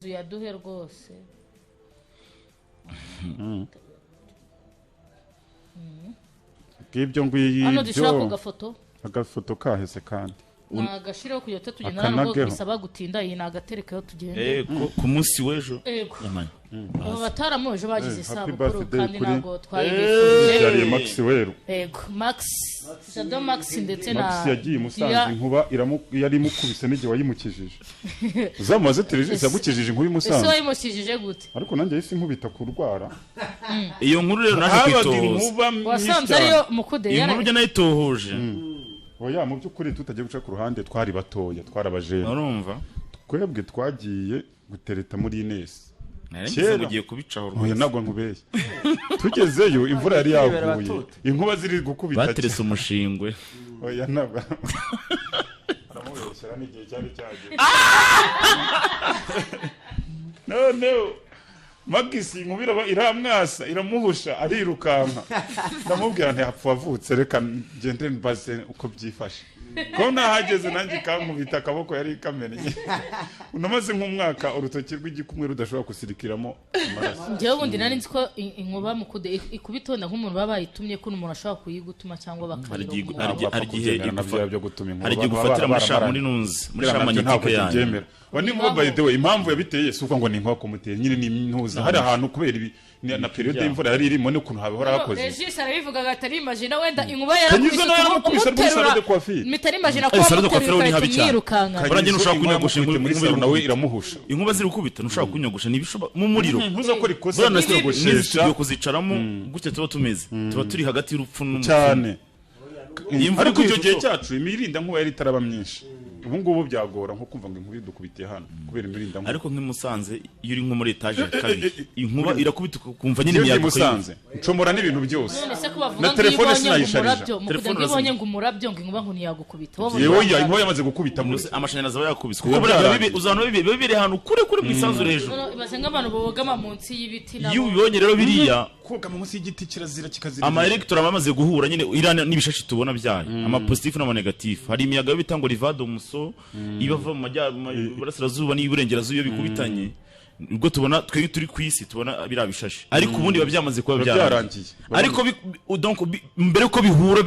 Uyaduhe rwose. Ngibyo Hano dushira ku ngibyo. Gafoto. Agafoto kahese kandi. Ni agashireho kugira ngo tugenda hano Akanageho. Bisaba gutinda, iyi ni agaterekayo tugende. Ku munsi w'ejo. Ego. Yamanye. Abo bataramu ejo bagize Eh, happy isabukuru birthday kandi kuri- ntabwo twayibifuje. Byariye Max Weru. Ego, Max Jado, Max ndetse na Max yagiye i Musanze, inkuba yari imukubise n'igihe wayimukijije. Uzamubaze Terejisi yagukijije inkuba i Ese Musanze. Wayimukijije gute? Ariko nanjye yahise inkubita kurwara. Iyo nkuru rero naje Habaga kwitohoza. inkuba nyinshi Wasanze cyane. ariyo mukude Iyi nkuru byo nayitohoje. Oya, mu by'ukuri tutagiye guca ku ruhande, twari batoya, twarabajene. Urumva. Twebwe twagiye gutereta muri Ines. Nari ngize Kera. ngo ugiye kubicaho Oya, rwose. ntabwo nkubeshye. Tugezeyo imvura yari Kwibera yaguye. abatutu. Inkuba ziri gukubita. Bateretse umushingwe. Oya, ntabwo. Aramubeshyera n'igihe cyari cyageze. Noneho Magisi inkuba iramwasa, iramuhusha, arirukanka. Ndamubwira nti hapfa wavutse, reka ngende mbaze uko byifashe. Ko nahageze nanjye ikankubita, akaboko yari ikameneye. Unamaze nk'umwaka urutoki rw'igikumwe rudashobora gusirikiramo amaraso. Njyewe ubundi nari nzi ko inkuba mukude ikubitonda nk'umuntu baba bayitumye, ko umuntu ashobora kuyigutuma cyangwa Hari igihe bakayiroga. hari igihe- hari igihe Ntabwo apfa kubyemera nabyo byo gutuma inkuba. hari igihe Baba gufatira muri baramaranye. muri nunzi muri Biriya nabyo shamanyetike ntabwo yanyu. tubyemera. Wa ni inkuba, by the way, impamvu yabiteye si uko ngo ni inkuba kumuteye nyine, ni intuza hari ahantu kubera ibi na période y'imvura yari irimo n'ukuntu habihora hakoze. Regis arabivugaga atari imagina wenda inkuba Kanyizo yarakubise nawe yaramukubise muri umuterura salon de coiffure. Mitari imagina ko Eh, salon de coiffure wamuteruye ni habi ugahita cyane. umwirukanka. Buriya njye ntushobora Inkuba kunyogosha yamukubita muri inkuba salon nawe iragukubita. Iramuhusha. Inkuba ziri gukubita ntushobora kunyogosha, ntibishoboka mu muriro. Ntuzakora ikosa Buriya na ryo n'izi kwiyogoshesha studio kuzicaramo gutya tuba tumeze, tuba turi hagati y'urupfu n'umupfu. Cyane. Iyi mvura Ariko icyo ikubita gihe cyacu imirinda nkuba yari itaraba myinshi. Ubu ngubu byagora nko kumva ngo inkuba idukubitiye hano kubera imirinda nkuba. Ariko nk'i Musanze iyo uri nko muri etaje ya kabiri, inkuba irakubita ukumva nyine Iyo ndi i imiyaga ukayumva. Musanze ncomora n'ibintu byose. None se ko bavuga Na ngo iyo telefone ubonye ngo sinayisharija. umurabyo mukude, Telefone ngo iyo ubonye urazimya. ngo umurabyo, ngo inkuba ngo ntiyagukubita. Wowe Yewe, ubonye oya, inkuba yamaze gukubita muri Mbese amashanyarazi aba yakubise Biba kuko buriya biba byarangiye. uzabona biba biri ahantu kure kure mu isanzure hejuru. Noneho ibaze nk'abantu bogama munsi y'ibiti Iyo nabo. ubibonye rero biriya Kogama munsi y'igiti kirazira, kikazira. Ama electron aba amaze guhura nyine, iriya n'ibishashi tubona byayo, ama positif n'ama négatif. Hari imiyaga yo bita ngo rivado muso, iba ava mu majyaruguru, burasirazuba n'iburengerazuba. Iyo bikubitanye nibwo tubona twebwe turi ku isi tubona biriya bishashi, ariko ubundi biba byamaze kuba Biba byarangiye. byarangiye. Ariko donc mbere yuko bihura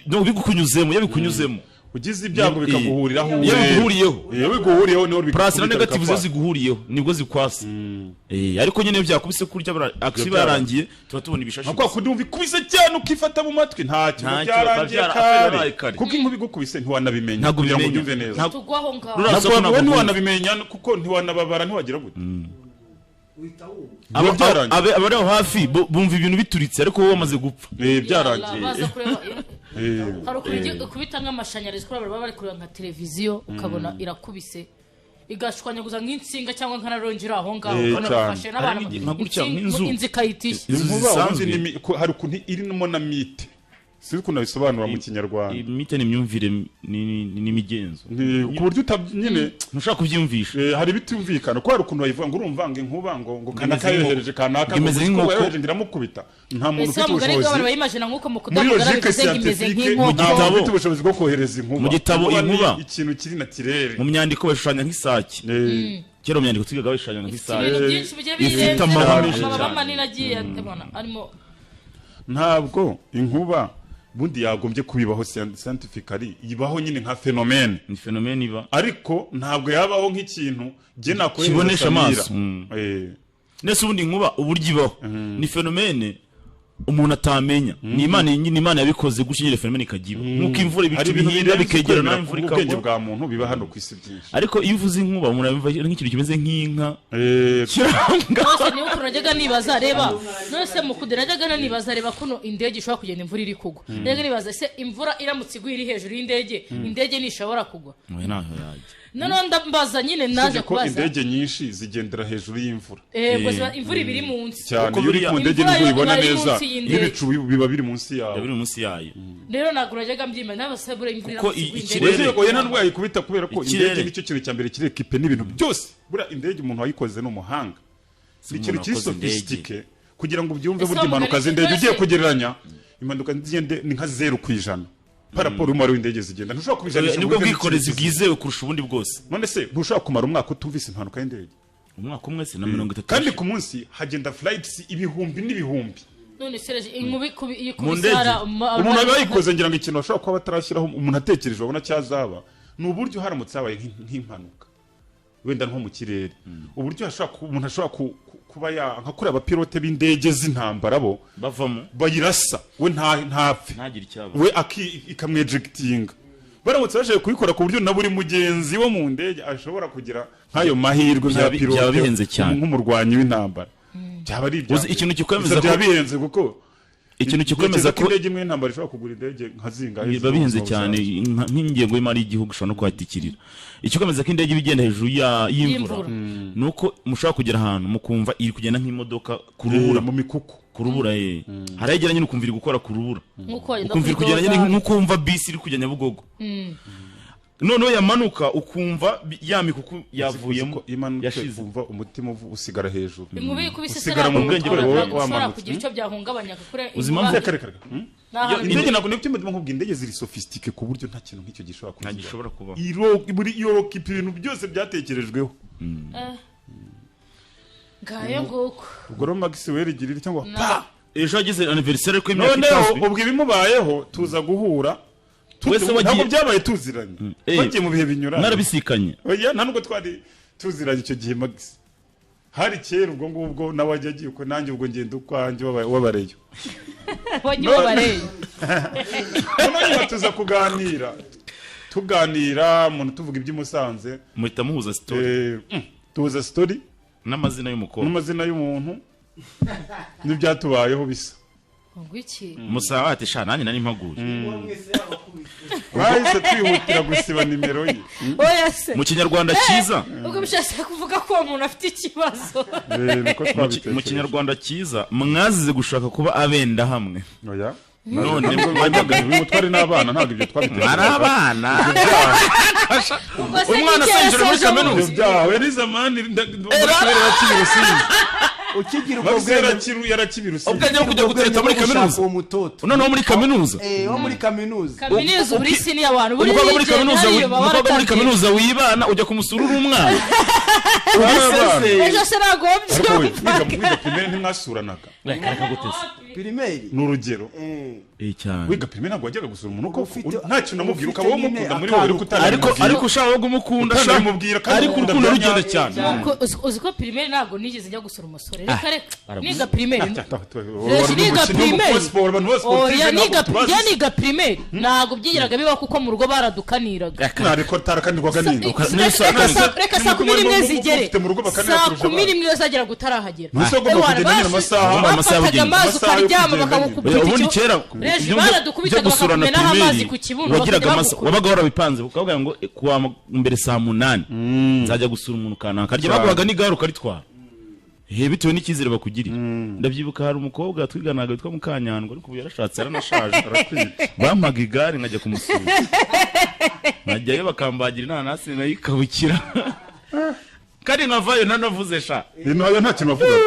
donc bigukunyuzemo, iyo bikunyuzemo Ugize ibyago bikaguhuriraho. Iyo biguhuriyeho. Iyo biguhuriyeho niho Plus na bikakubita, négative zo bikakwasa. ziguhuriyeho nibwo zikwasa. Ariko nyine iyo byakubise kurya action iba yarangiye, tuba tubona ibishashi. Nka kwa kundi wumva ikubise cyane ukifata mu matwi, ntacyo Ntacyo, byarangiye byabaye kare. Kare. Kuko inkuba igukubise ntiwanabimenya Ntabwo kugira ngo ubimenya. ubyumve neza. Tugwaho ngaho. Ruriya Ntabwo soko wowe ntabwo ntiwanabimenya kuko ntiwanababara, ntiwagira gute. Uhita wumva. Biba byarangiye. Abari aho hafi bumva ibintu bituritse, ariko wowe wamaze gupfa. Byarangiye. Baza kureba. Hari ukuntu ikubita nk'amashanyarazi kuri baba bari kureba nka televiziyo, ukabona irakubise igashwanyaguza nk'insinga cyangwa nka rarongi iri aho ngaho, ukabona Cyane. bafashe n'abantu Hari nka gutya, nk'inzu. Inzu ikayitishya. Inzu Inkuba ubundi zisanzwe. hari ukuntu irimo na mythe, sinzi ukuntu nabisobanura mu Kinyarwanda. Mythe ni imyumvire n'imigenzo. Ku buryo nyine Ntushobora kubyiyumvisha. Hari ibitumvikana ko hari ukuntu bayivuga ngo urumva ngo inkuba ngo kanaka Imeze yohereje kanaka ngo imeze kuko nk'inkoko. yohereje ngo iramukubita, nta muntu Ese ufite wa mugani ubushobozi bw'abantu bayimagina nk'uko mu muri kudamugara logique bivuze ngo imeze scientifique, nk'inkoko. nta muntu Gitabo. ufite ubushobozi bwo kohereza inkuba. Mu gitabo Inkuba ni inkuba. ikintu kiri naturel. Mu myandiko bashushanya nk'isake. Kera mu myandiko twigaga bashushanya Ifite nk'isake. ibintu byinshi bigiye Ifite birenze amababa menshi amababa cyane. manini agiye atemana arimo. Ntabwo inkuba bundi yagombye kubibaho scientifically, ibaho nyine nka phénomène. Ni phénomène iba. Ariko ntabwo yabaho nk'ikintu jye nakohereza Kibonesha Samira. amaso. Nese ubundi inkuba uburyo ibaho ni phénomène umuntu atamenya, ni Imana yabikoze gutya nyine, phénomène ikajya iba nk'uko imvura, Hari ibicu ibintu bihinda birenze bikegerana, ukwemera imvura ubwenge ikagwa. bwa muntu biba hano ku isi byinshi. Ariko iyo uvuze inkuba umuntu yumva nk'ikintu kimeze nk'inka kiranga. Rwose niba ukuntu najyaga nibaza, reba none se mukude, najyaga nibaza, reba kuno indege ishobora kugenda imvura iri kugwa, najyaga nibaza ese imvura iramutse iguye iri hejuru y'indege, indege ntishobora kugwa? Oya, ntaho yajya. Noneho ndambaza nyine, naje Usibye ko kubaza. indege nyinshi zigendera hejuru y'imvura. Yego, imvura iba iri munsi. Cyane. Kuko Iyo uri ku ndege Imvura nibwo yo uyibona iba iri neza, munsi y'indege. n'ibicu biba biri munsi yawe. Biba biri munsi yayo. Rero ntabwo najyaga mbyimba n'abasabura imvura Kuko iramutse iguye ikirere- indege. Oya, nta nubwo yayikubita kubera ko Ikirere. indege nicyo kintu cya mbere kiri équipé n'ibintu byose. Buriya indege umuntu wayikoze ni umuhanga, ni ikintu Umuntu kiri wakoze indege. sophistiqué kugira ngo ubyumve. Ese Burya wa impanuka mugani z'indege ugiye rwose- kugereranya impanuka z'indege ni nka 0% par rapport y'umubare w'indege zigenda, ntushobora kubijanisha ngo Nibwo uve mu bwikorezi kintu kizima. bwizewe kurusha ubundi bwose. None se ntushobora kumara umwaka utumvise impanuka y'indege? Umwaka umwe se na 30. Kandi ku munsi hagenda flights ibihumbi n'ibihumbi. None sereje inkubi kubisara umuntu aba yayikoze ngira ngo ikintu bashobora kuba batarashyiraho umuntu atekereje babona cyazaba ni uburyo haramutse habaye nk'impanuka wenda nko mu kirere, uburyo umuntu ashobora kuba nka kuriya abapilote b'indege z'intambara bo bavamo bayirasa we ntapfe ntagire icyaba we ikamwejegitinga. Baramutse bashoboye kubikora ku buryo na buri mugenzi wo mu ndege ashobora kugira nk'ayo mahirwe nka pilote bihenze cyane nk'umurwanyi w'intambara. Byaba ari ibyo ikintu kikwemeza ko byaba bihenze kuko ikintu kikwemeza ko indege imwe y'intambara ishobora kugura indege nka zingahe biba bihenze cyane nk'ingengo y'imari y'igihugu ushobora no kuhatikirira. Ikikwemeza ko indege ibigenda hejuru y'imvura nuko mushobora kugera ahantu mukumva iri kugenda nk'imodoka ku rubura mu mikuku ku rubura harayegera nyine ukumva iri gukora ku rubura ukumva iri kugenda nyine nk'uko wumva bisi iri kujya Nyabugogo. Noneho yamanuka ukumva ya mikuku yavuyemo yashize, umva umutima usigara hejuru. Inkubi kubise usigara mu bwenge bwawe kugira icyo byahungabanya kure. Uzima mvuye kare kare. Indege ntabwo nibyo ndimo nkubwira, indege ziri sophistiqué ku buryo nta kintu nk'icyo gishobora kuba. Ntagishobora kuba. Muri iyo ibintu byose byatekerejweho. Ngayo nguko. Ubwo rero Max werigirira cyangwa pa ejo yagize anniversaire ko imyaka itazwi. Noneho ubwo ibimubayeho tuza guhura. Ntabwo byabaye tuziranye, twagiye mu bihe binyuranye narabisikanye. Oya nta nubwo twari tuziranye icyo gihe Max, hari kera ubwo ngubwo nawe ajya agiye uko nanjye ubwo ngenda ukwanjye wabareyo wagiye wabareyo. Noneho tuza kuganira tuganira umuntu tuvuga iby'i Musanze muhita muhuza story, tuhuza story n'amazina y'umukobwa n'amazina y'umuntu n'ibyatubayeho bisa. Musaba ati sha nanjye nari mpaguye. Bahise twihutira gusiba nimero ye. Oya se mu kinyarwanda cyiza ubwo bishatse kuvuga ko umuntu afite ikibazo. Mu kinyarwanda cyiza mwazize gushaka kuba abenda hamwe. Oya none twari n'abana ntabwo ibyo twabitekereje. Ari abana umwana asenjera muri kaminuza byawe ni zamani ukigira ubwo yarakibirusi ubwenge bwo kujya gutereta muri kaminuza noneho muri kaminuza wo muri kaminuza kaminuza uri sini y'abantu buri muri kaminuza umukobwa muri kaminuza wibana ujya kumusura uri umwana ejo se nagombye wiga primaire ntimwasuranaga primaire ni urugero cyane wiga primaire ntabwo wajyaga gusura umuntu uko nta kintu namubwira ukaba wamukunda muri wowe ariko utanamubwira ariko ushaka wo kumukunda utanamubwira ariko urukundo rugenda cyane uzi ko primaire ntabwo nigeze njya gusura umusore reka reka niga primaire niga primaire oya niga primaire ntabwo byigeraga bibaho kuko mu rugo baradukaniraga ariko tarakanirwaga ninde reka saa 11 zigere saa 11 zageraga utarahagera bafataga amazi ukaryama bakagukubita ubundi kera baradukubitaga bakakumenaho amazi ku kibuno wabaga warabipanze ukavuga ngo kuwa mbere saa 8 nzajya gusura umuntu kanaka arya baguhaga n'igare ukaritwara bitewe n'icyizere bakugiriye. Ndabyibuka hari umukobwa twiganaga witwa Mukanyandwa ariko ubu yarashatse yaranashaje bampaga igare nkajya kumusura nkajyayo bakambagira inanasi nkayikabukira kandi nkavayo ntanavuze sha nayo nta kintu avuga.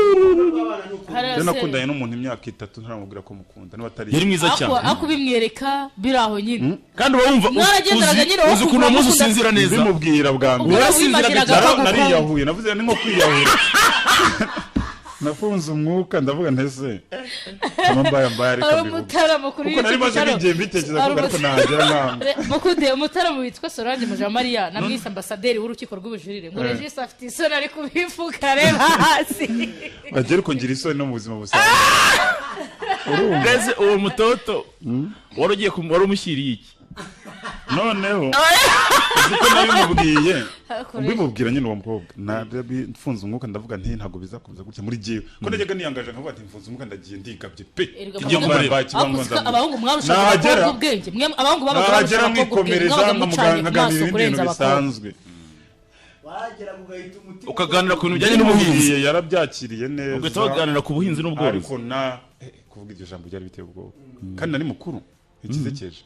Rero nakundanye n'umuntu imyaka 3 ntaramubwira ko mukunda niba atari yari mwiza cyane ako bimwereka biri aho nyine kandi uba wumva uzi ukuntu uwo munsi usinzira neza bimubwira bwa mbere nariyahuye navuze ni nko kwiyahura nafunze umwuka ndavuga ntese mbaye mbaye ariko kuko nari maze n'igihe mbitekereza ko ariko nagera ntabwo mukunde umutaramu witwa Solange Mujamariya na mwise ambasaderi w'urukiko rw'ubujurire ngo Regis afite isoni ari kubivuga reba hasi bagera uko ngira isoni no mu buzima busanzwe. Urumva uwo mutoto wari ugiye wari umushyiriye iki noneho uko nabimubwiye mbimubwira nyine uwo mukobwa mfunze umwuka ndavuga nti ntabwo bizakomeza gutya muri gihe ko najyaga niyangaje nkavuga ati mfunze umwuka ndagiye ndigabye pe abahungu mwarushaga abakobwa ubwenge abahungu babaga barushaga abakobwa ubwenge nkaganira ibindi bintu bisanzwe ukaganira ku bintu bijyanye n'ubuhinzi yarabyakiriye neza ugahita waganira ku buhinzi n'ubworozi ariko na kuvuga iryo jambo byari biteye ubwoba kandi nari mukuru ikizekeje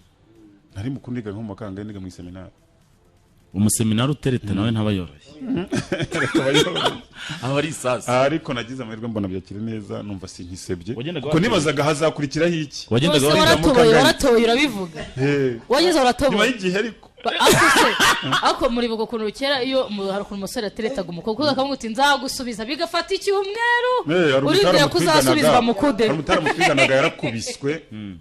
nari mukuru niga nko mu makanga niga mu iseminari umuseminari utereta nawe ntaba yoroshye aba ari isasu ariko nagize amahirwe mbona byakiri neza numva sinkisebye kuko nibazaga hazakurikiraho iki waratoboye urabivuga wageze waratoboye nyuma y'igihe ariko Ariko se, ariko muribuka ukuntu kera iyo hari ukuntu umusore yateretaga umukobwa akamubwira uti nzagusubiza, bigafata icyumweru, Eh, hari urindira umutaramu ko uzasubizwa twiganaga- mukude. hari umutaramu twiganaga yarakubiswe.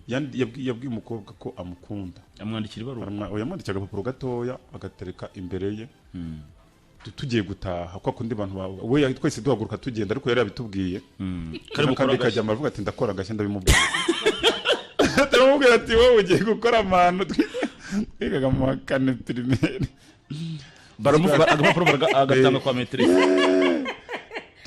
Yabwiye umukobwa ko amukunda. Amwandikira ibaruwa. Yamwandikiye agapapuro gatoya agatereka imbere ye. Tugiye gutaha kwa kundi abantu we twese duhaguruka tugenda, ariko yari yabitubwiye. Kari bukora Kandi agashya. kajya aravuga ati ndakora agashya, ndabimubwira. Turamubwira ati wowe ugiye gukora amahano. Twigaga mu wa kane primaire. Agapapuro agatanga kwa maîtresse.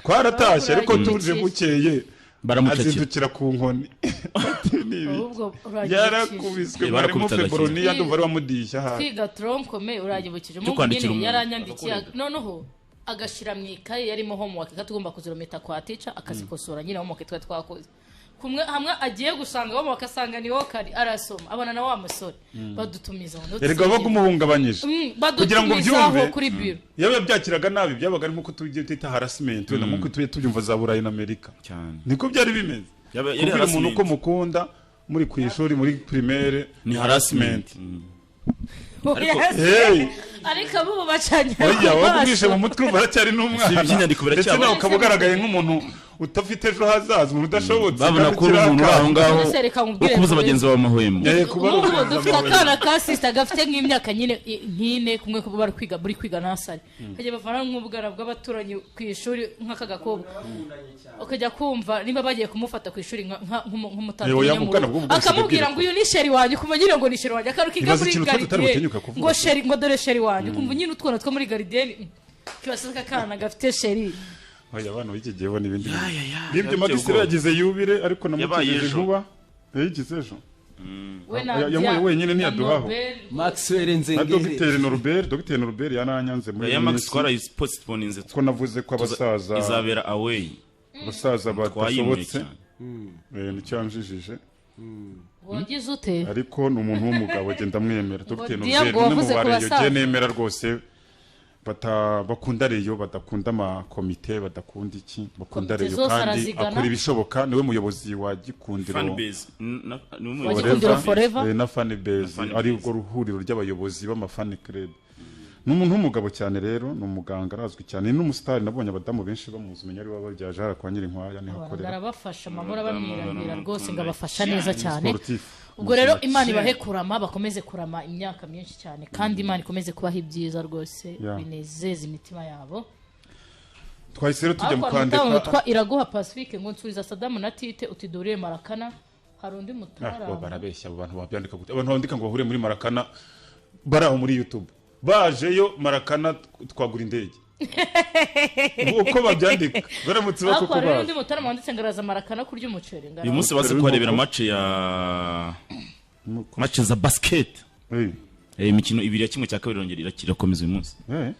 Twaratashye ariko Urangije. tuje bukeye Baramucakira. azindukira ku nkoni. Ati, "Ni ibi." Ahubwo urangije. Yarakubiswe. Eh, Mwarimu barakubitaga. Febroniya ndumva ari wamudishya ahari. Kwiga tronc commun, uranyibukije. Cyo Umuhungu kwandikira nyine umuntu. yaranyandikiye, noneho agashyira mu ikaye yarimo homework ko tugomba kuzirometa kwa teacher akazikosora nyine, homework twari twakoze. Kumwe hamwe agiye gusanga homework asanga ni kari arasoma, abona na wa musore badutumiza ngo Erega wabaga umuhungabanyije. Kugira ngo badutumizaho ubyumve, kuri biro. Yaba byakiraga nabi, byabaga ari nk'uko tugiye twita harassment, wenda nk'uko tugiye tubyumva za Burayi na Amerika. Cyane. Niko byari bimeze. Yari Kubwira umuntu harassment. ko mukunda muri ku ishuri muri primaire Ni harassment. Hey! Ariko abo bacanye Oya, ku wagumije maso. mu mutwe urumva aracyari n'umwana. Si iby'inyandiko Ndetse biracyaba. nawe ukaba ugaragaye nk'umuntu utafite ejo hazaza, umuntu udashobotse, Babona kandi ko uri umuntu uri aho ngaho None se reka wo nkubwire kubuza ngo- bagenzi bawe amahwemo. Eh, kuba ari Nk'ubu ukubuza dufite amahwemo. akana ka sister gafite nk'imyaka nyine nk'ine, kumwe kuba bari kwiga, buri kwiga nursery, kajya bavana nk'ubwana bw'abaturanyi ku ishuri nk'aka gakobwa, ukajya kumva niba bagiye kumufata ku ishuri nk'umutante Yewe, nyine mu ubwana rugo. bw'ubu bwose Akamubwira ndabwira. ngo uyu ni chéri wanjye, ukumva nyine ngo ni chéri wanjye, akaruka kiga Ibaze muri ikintu twari tutari gardienne, butinyuka kuvuga. ngo chéri, ngo dore chéri wanjye, ukumva nyine utwana two muri gardienne, kibasa akana gafite chéri. Oya, abana b'iki gihe bo n'ibindi bintu. Ya, Nibyo. biteye Magisi ubwoba. yagize yubile ariko Yabaye namukijije ejo. inkuba. Yayigize ejo. We na Yanyweye wenyine na ntiyaduhaho. Nobel. Maxwell Na Nzengeri. Dogiteri Norbert yaranyanze muri Ya iyi Max minsi. twarayipositiponinze. Ko navuze ko abasaza Izabera away. abasaza Twayimuye badashobotse. cyane. Eh, nicyo yanjijije. Wagize ute? Ariko ni umuntu w'umugabo, genda mwemera Dogiteri Diya Norbert ngo ni umwe mu wavuze ku bareyo basaza. jye nemera rwose, bakunda Rayon, badakunda amakomite, badakunda iki, bakunda Komite Rayon zose kandi arazigana. akora ibishoboka. Niwe muyobozi wa Gikundiro Fan base. Ni Wa umuyobozi. Gikundiro Forever. Eh, na fan base. Fan Ari base. urwo ruhuriro ry'abayobozi b'amafan club. Ni umuntu w'umugabo cyane rero, ni umuganga arazwi cyane, ni n'umusitari. Nabonye abadamu benshi bamuzi, umenya ari wababyaje hariya kwa Nyirinkwaya niho akorera. Arabafasha, amahoro abamwirangira rwose, ngo Baramukunda abafasha neza cyane. Sportif. Ubwo rero Imana ibahe kurama, bakomeze kurama imyaka myinshi cyane, kandi Imana ikomeze kubaha ibyiza rwose binezeza imitima yabo. Twahise rero tujya mu Ariko hari umutamu kwandika. witwa Iraguha Pacifique ngo nsubiza Sadamu na Tite uti dore Marakana. Hari undi Ah, bo mutara. barabeshya abo bantu babyandika gute? Abantu bandika ngo bahure muri Marakana bari aho muri YouTube, bajeyo Marakana twagura indege. Uko babyandika baramutse Ariko bakoko hari n'undi baje. mutara wanditse ngo araza Marakana kurya umuceri ngo Uyu munsi baze kuharebera match ya match za basket. Eh, Imikino ibiri ya 1/2 irongera irakomeza uyu munsi. eh.